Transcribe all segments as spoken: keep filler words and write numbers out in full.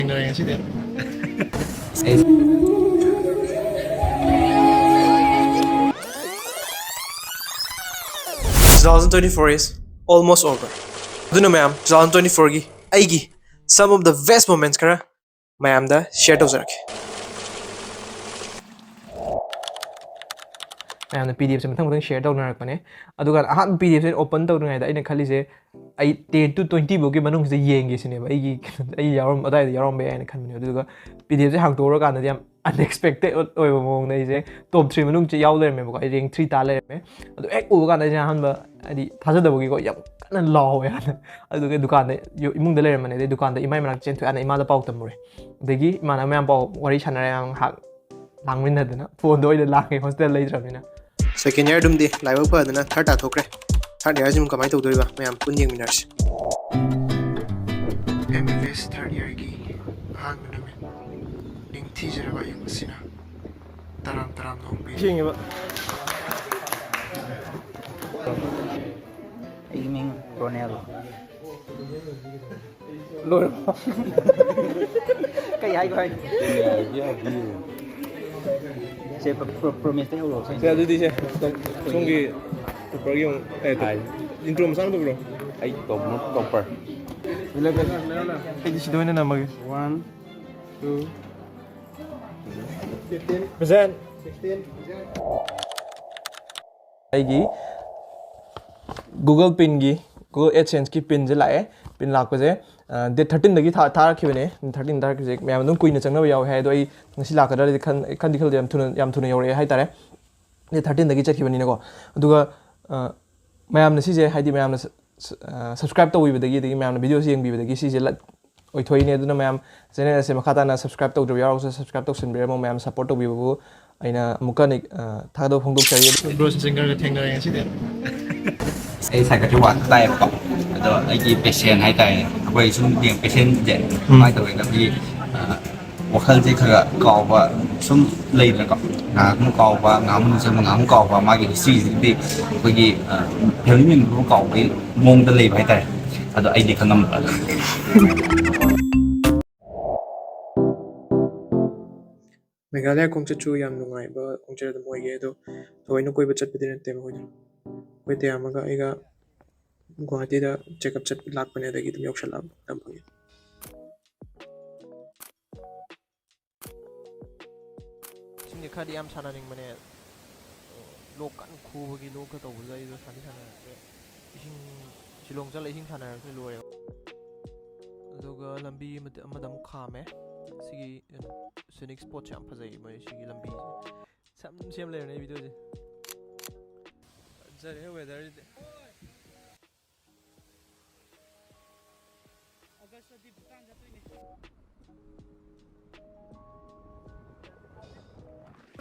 ꯊꯦꯡꯅꯔꯦ ꯉꯁꯤꯗꯤ꯫ ꯑꯩ two thousand twenty-four is almost over. ꯑꯗꯨꯅ ꯃꯌꯥꯝ, two thousand twenty-four ꯒꯤ ꯑꯩꯒꯤ some of the best moments ꯈꯔ ꯃꯌꯥꯝꯗ share ꯇꯧꯖꯔꯛꯀꯦ꯫ ꯃꯌꯥꯝꯅ P D F ꯁꯦ ꯃꯊꯪ ꯃꯊꯪ share ꯇꯧꯅꯔꯛꯄꯅꯦ꯫ ꯑꯗꯨꯒ ꯑꯍꯥꯟꯕ P D F ꯁꯦ open ꯇꯧꯗ꯭ꯔꯤꯉꯩꯗ ꯑꯩꯅ ꯈꯜꯂꯤꯁꯦ, ꯑꯩ ten to twenty ꯐꯥꯎꯒꯤ ꯃꯅꯨꯡꯁꯤꯗ ꯌꯦꯡꯒꯦ ꯁꯤꯅꯦꯕ꯫ ꯑꯩꯒꯤ, ꯑꯩ ꯌꯥꯎꯔꯝ-, ꯑꯗꯨꯋꯥꯏꯗ ꯌꯥꯎꯔꯝꯕ ꯌꯥꯏꯅ ꯈꯟꯕꯅꯦ꯫ ꯑꯗꯨꯗꯨꯒ P D F ꯁꯦ ꯍꯥꯡꯇꯣꯛꯎꯔꯀꯥꯟꯗꯗꯤ ꯌꯥꯝ unexpected ꯑꯣꯏꯕ ꯃꯑꯣꯡꯗ ꯑꯩꯁꯦ top three ꯃꯅꯨꯡ ꯆꯦ-, ꯌꯥꯎ ꯂꯩꯔꯝꯃꯦꯕꯀꯣ꯫ ꯑꯩ rank three ꯇꯥ ꯂꯩꯔꯝꯃꯦ꯫ ꯑꯗꯨ ꯍꯦꯛ ꯎꯕ ꯀꯥꯟꯗ ꯑꯩꯁꯦ ꯑꯍꯥꯟꯕ, ꯍꯥꯏꯗꯤ, ꯊꯥꯖꯗꯕꯒꯤꯀꯣ, ꯌꯥꯝ ꯀꯟꯅ ꯂꯥꯎꯋꯦ ꯍꯥꯟꯅ꯫ ꯑꯗꯨꯒ ꯗꯨꯀꯥꯟꯗ, ꯌꯨ-, ꯏꯃꯨꯡꯗ ꯂꯩꯔꯝꯕꯅꯦ꯫ ꯑꯗꯩ ꯗꯨꯀꯥꯟꯗ ꯏꯃꯥꯏ ꯃꯅꯥꯛꯇ ꯆꯦꯟꯊꯣꯛꯑꯦ꯫ ꯍꯥꯟꯅ ꯏꯃꯥꯗ ꯄꯥꯎ ꯇꯝꯃꯨꯔꯦ꯫ ꯑꯗꯒꯤ ꯏꯃꯥꯟꯅꯕ ꯃꯌꯥꯝ ꯄꯥꯎ ꯋꯥꯔꯤ ꯁꯥꯟꯅꯔꯦ ꯉꯥꯏꯍꯥꯛ꯫ ꯂꯥꯡꯃꯤꯟꯅꯗꯅ ꯐꯣꯟꯗ ꯑꯣꯏꯅ ꯂꯥꯡꯉꯦ, hostel ꯂꯩꯇ꯭ꯔꯕꯅꯤꯅ꯫ Second year ꯗꯨꯝꯗꯤ ꯂꯥꯏꯕꯛ ꯐꯗꯅ third ꯇꯥꯊꯣꯛꯈ꯭ꯔꯦ꯫ Third year ꯁꯤꯃꯨꯛ ꯀꯃꯥꯏꯅ ꯇꯧꯗꯣꯔꯤꯕ? ꯃꯌꯥꯝ ꯄꯨꯟꯅ ꯌꯦꯡꯃꯤꯟꯅꯔꯁꯤ꯫ M B B S third year ꯒꯤ ꯑꯍꯥꯟꯕ ꯅꯨꯃꯤꯠ, ꯅꯤꯡꯊꯤꯖꯔꯕ ꯑꯌꯨꯛ ꯑꯁꯤꯅ ꯇꯔꯥꯝ ꯇꯔꯥꯝꯅ ꯑꯣꯛꯄꯤꯔꯤ꯫ ꯌꯦꯡꯉꯤꯕ꯫ ꯑꯩꯒꯤ ꯃꯤꯡ ꯔꯣꯅꯦꯜ꯫ ꯂꯣꯏꯔꯕꯣ? ꯀꯩ ꯍꯥꯏꯈꯣ ꯍꯥꯏꯅꯣ? ꯁꯦ, ꯄ꯭ꯔꯣ-, ꯄ꯭ꯔꯣ-, promise ꯇꯩ ꯍꯧꯔꯛꯑꯣ꯫ ꯁꯦ, ꯑꯗꯨꯗꯤ ꯁꯦ, ꯇꯣꯞ-, ꯁꯣꯝꯒꯤ topper ꯒꯤ ꯑꯃꯨꯛ, ꯑꯦ, ꯇꯣꯞ-, ꯍꯥꯏ꯫ Intro ꯃꯆꯥ ꯑꯃ ꯇꯧꯕꯤꯔꯣ꯫ ꯑꯩ ꯇꯣꯞ-, topper꯫ ꯑꯩꯗꯤ ꯁꯤꯗ ꯑꯣꯏꯅ ꯅꯝꯃꯒꯦ꯫ One, two, fifteen꯫ Present꯫ Sixteen꯫ ꯑꯩꯒꯤ Google Pin ꯒꯤ, Google AdSense ꯀꯤ pin ꯁꯦ ꯂꯥꯛꯑꯦ꯫ Pin ꯂꯥꯛꯄꯁꯦ, ꯑ, date thirteen ꯗꯒꯤ ꯊꯥ-, ꯊꯥꯔꯛꯈꯤꯕꯅꯦ꯫ Thirteen ꯊꯥꯔꯛꯈꯤꯕꯁꯦ ꯃꯌꯥꯝ ꯑꯗꯨꯝ ꯀꯨꯏꯅ ꯆꯪꯅꯕ ꯌꯥꯎꯋꯦ ꯍꯥꯏ, ꯑꯗꯣ ꯑꯩ ꯉꯁꯤ ꯂꯥꯛꯀꯗ꯭ꯔꯗꯤ ꯈꯟ-, ꯈꯟꯗꯤ ꯈꯜꯂꯦ, ꯌꯥꯝ ꯊꯨꯅ, ꯌꯥꯝ ꯊꯨꯅ ꯌꯧꯔꯛꯑꯦ ꯍꯥꯏꯇꯥꯔꯦ꯫ Date thirteen ꯗꯒꯤ ꯆꯠꯈꯤꯕꯅꯤꯅꯀꯣ꯫ ꯑꯗꯨꯒ, ꯑ, ꯃꯌꯥꯝꯅ ꯁꯤꯁꯦ, ꯍꯥꯏꯗꯤ ꯃꯌꯥꯝꯅ ꯁ-, ꯁ-, ꯑ, subscribe ꯇꯧꯕꯤꯕꯗꯒꯤ, ꯑꯗꯒꯤ ꯃꯌꯥꯝꯅ video ꯁꯦ ꯌꯦꯡꯕꯤꯕꯗꯒꯤ ꯁꯤꯁꯦ ꯂ-, ꯑꯣꯏꯊꯣꯛꯏꯅꯦ꯫ ꯑꯗꯨꯅ ꯃꯌꯥꯝ channel ꯑꯁꯦ ꯃꯈꯥ ꯇꯥꯅ subscribe ꯇꯧꯗ꯭ꯔꯤꯕ ꯌꯥꯎꯔꯒꯁꯨ subscribe ꯇꯧꯁꯤꯟꯕꯤꯔꯝꯃꯣ꯫ ꯃꯌꯥꯝ support ꯇꯧꯕꯤꯕꯕꯨ ꯑꯩꯅ ꯑꯃꯨꯛꯀ ꯍꯟꯅ, ꯑ, ꯊꯥꯒꯠꯄ ꯐꯣꯡꯗꯣꯛꯆꯔꯤ꯫ Bro ꯁꯤꯡꯒꯔꯒ ꯊꯦꯡꯅꯔꯦ ꯉꯁꯤꯗꯤ꯫ ꯑꯩ psychiatry ward ꯇꯥꯏꯌꯦꯕꯀꯣ꯫ ꯑꯗꯣ ꯑꯩꯒꯤ patient ꯍꯥꯏꯇꯥꯔꯦ, ꯑꯩꯈꯣꯏ ꯁꯨꯝ ꯌꯦꯡ patient ꯁꯦ ꯎꯝ꯫ ꯀꯃꯥꯏꯅ ꯇꯧꯒꯦꯗ, ꯑꯩꯈꯣꯏꯒꯤ, ꯑ, ꯋꯥꯈꯜꯁꯦ ꯈꯔ ꯈꯔ ꯀꯥꯎꯕ ꯁꯨꯝ ꯂꯩꯗꯅꯀꯣ꯫ ꯉꯥꯏꯍꯥꯛ ꯑꯃꯨꯛ ꯀꯥꯎꯕ, ꯉꯥꯏꯍꯥꯛ ꯑꯃꯨꯛ ꯅꯤꯡꯁꯤꯡꯕ, ꯉꯥꯏꯍꯥꯛ ꯑꯃꯨꯛ ꯀꯥꯎꯕ, ꯃꯥꯒꯤ history ꯁꯤꯗꯤ ꯑꯩꯈꯣꯏꯒꯤ, ꯑ, family member ꯐꯥꯎ ꯀꯥꯎꯕꯒꯤ ꯃꯑꯣꯡꯗ ꯂꯩꯕ ꯍꯥꯏꯇꯥꯔꯦ꯫ ꯑꯗꯣ ꯑꯩꯗꯤ ꯈꯪꯉꯝꯕ꯫ ꯃꯦꯘꯥꯂꯌꯥ ꯈꯣꯡꯆꯠꯁꯨ ꯌꯥꯝ ꯅꯨꯡꯉꯥꯏꯕ ꯈꯣꯡꯆꯠ ꯑꯗꯨꯝ ꯑꯣꯏꯈꯤ꯫ ꯑꯗꯣ ꯊꯑꯣꯏꯅ ꯀꯣꯏꯕ ꯆꯠꯄꯗꯤ ꯅꯠꯇꯦ ꯃꯈꯣꯏꯗꯣ꯫ ꯑꯩꯈꯣꯏ ꯇꯌꯥꯝ ꯑꯃꯒ ꯑꯩꯒ ꯒꯨꯋꯥꯍꯥꯇꯤꯗ ꯆꯦꯛꯑꯞ ꯆꯠꯄ ꯂꯥꯛꯄꯅꯦ, ꯑꯗꯒꯤ ꯑꯗꯨꯝ ꯌꯧꯁꯜꯂꯛꯑꯕ ꯇꯝꯐꯝꯒꯤ꯫ ꯏꯁꯤꯡꯁꯦ ꯈꯔꯗꯤ ꯌꯥꯝ ꯁꯥꯟꯅꯅꯤꯡꯕꯅꯦ꯫ ꯂꯣꯛ ꯀꯟꯅ ꯈꯨꯕꯒꯤ ꯂꯣꯛꯀ ꯇꯧꯕꯗ ꯑꯩꯗꯣ ꯁꯥꯟꯗꯤ ꯁꯥꯟꯅꯔꯛꯇ꯭ꯔꯦ꯫ ꯏꯁꯤꯡ, ꯁꯤꯂꯣꯡ ꯆꯠꯂ ꯏꯁꯤꯡ ꯁꯥꯟꯅꯔꯛꯇ꯭ꯔꯦ, ꯂꯣꯏꯔꯦ꯫ ꯑꯗꯨꯒ ꯂꯝꯕꯤ ꯑꯃꯗ, ꯑꯃꯗ ꯑꯃꯨꯛ ꯈꯥꯝꯃꯦ꯫ ꯁꯤꯒꯤ scenic spotꯁꯦ ꯌꯥꯝ ꯐꯖꯩ, ꯃꯣꯏ ꯁꯤꯒꯤ ꯂꯝꯕꯤꯁꯦ꯫ ꯁꯝ ꯁꯦꯝ ꯂꯩꯔꯝꯃꯦ ꯑꯩ videoꯁꯦ꯫ ꯐꯖꯔꯦ weatherꯁꯤꯗꯤ꯫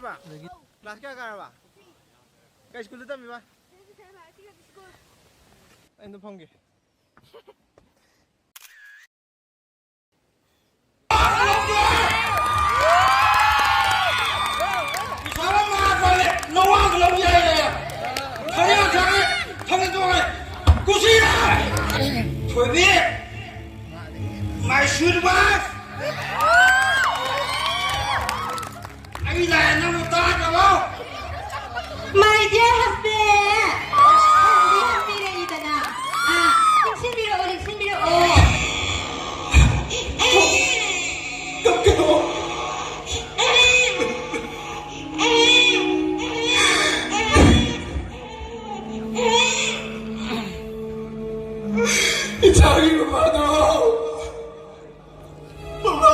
ꯑꯗꯒꯤ class ꯀꯌꯥ ꯀꯥꯔꯕ? ꯀꯩ ꯁ꯭ꯀꯨꯜꯗ ꯇꯝꯃꯤꯕ? ꯑꯩ ꯑꯝꯇ ꯐꯝꯒꯦ꯫ ꯏꯁꯥꯅ ꯉꯥꯡꯕꯅꯦ, ꯅꯋꯥꯒ ꯂꯧ ꯌꯥꯏꯌꯦ꯫ ꯊꯣꯏꯕꯤ! My sweet wife! ꯑꯩ ꯂꯥꯛꯑꯦ, ꯅꯪꯕꯨ ꯇꯥꯗ꯭ꯔꯕꯣ? My dear husband! ꯍꯟꯗꯤ ꯍꯟꯕꯤꯔꯛꯏꯗꯅ꯫ ꯑꯥ, ꯅꯤꯡꯁꯤꯡꯕꯤꯔꯛꯑꯣ, ꯅꯤꯡꯁꯤꯡꯕꯤꯔꯛꯑꯣ꯫ ꯏꯆꯥꯒꯤ ꯃꯃꯥꯗꯣ! ꯃꯃꯥ!